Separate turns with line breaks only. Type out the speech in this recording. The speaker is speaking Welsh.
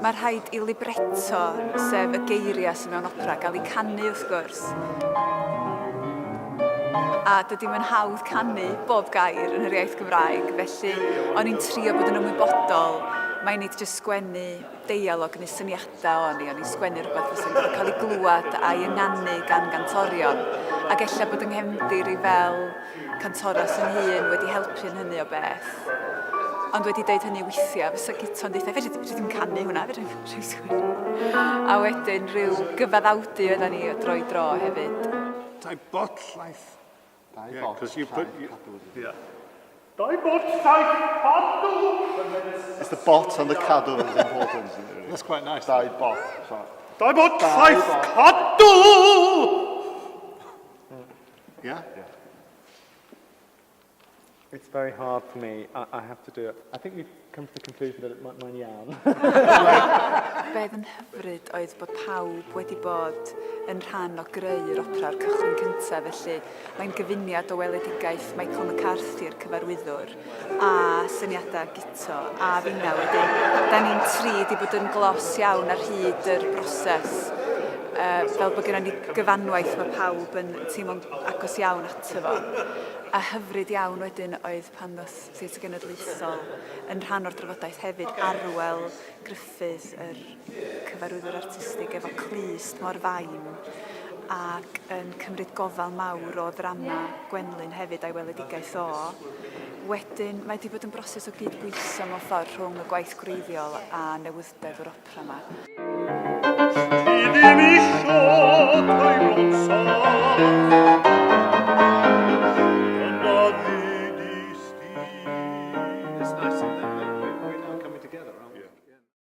Mae rhaid i libretto, sef y geiriau sydd mewn opera, gael eu canu wrth gwrs. A dydy yn hawdd canu bob gair yn yr iaith Gymraeg, felly o'n i'n trio bod yn ymwybodol mai nid jyst sgwennu deialog neu syniadau o'n i, o'n i'n sgwennu rhywbeth fysa'n gorfod cael ei glywed a'i ynganu gan gantorion. Ac ella bod yng nghefndir i fel cantores yn hun wedi helpu yn hynny o beth. Ond wedi deud hynny weithiau, fysa Guto'n deutha, fedri fedri ddim canu hwnna, fedri fedri sgwennu. A wedyn rhyw gyfaddawdu oedden ni o dro i dro hefyd.
Dau bot llaeth.
Dau
Yeah,
bot
'cause you put...
llaeth cadw.
Yeah. Dau bot llaeth cadw!
It's the bot and the cadw that's important. Isn't it, really?
That's quite nice.
Dau bot. Sorry.
Dau bot
Dau
llaeth
bot.
cadw!
Yeah?
Yeah. It's very hard for me. I have to do it. I think we've come to the conclusion that it might mae'n iawn.
Be oedd yn hyfryd oedd bod pawb wedi bod yn rhan o greu'r opera o'r cychwyn cyntaf, felly mae'n gyfuniad o weledigaeth Michael McCarthy'r cyfarwyddwr a syniadau Guto a finna wedyn. Da ni'n tri 'di bod yn glos iawn ar hyd yr broses, fel bod gennon ni gyfanwaith mae pawb yn teimlo'n agos iawn ato fo. A hyfryd iawn wedyn oedd pan ddoth Theatr Genedlaethol yn rhan o'r drafodaeth hefyd, Arwel Gruffydd, yr cyfarwyddwr artistig efo clust mor fain ac yn cymryd gofal mawr o ddrama Gwenlyn hefyd a'i weledigaeth o. Wedyn mae 'di bod yn broses o gyd-bwyso mewn ffordd rhwng y gwaith gwreiddiol a newydd-deb yr opera yma.
Ti ddim isio teimlo'n saff.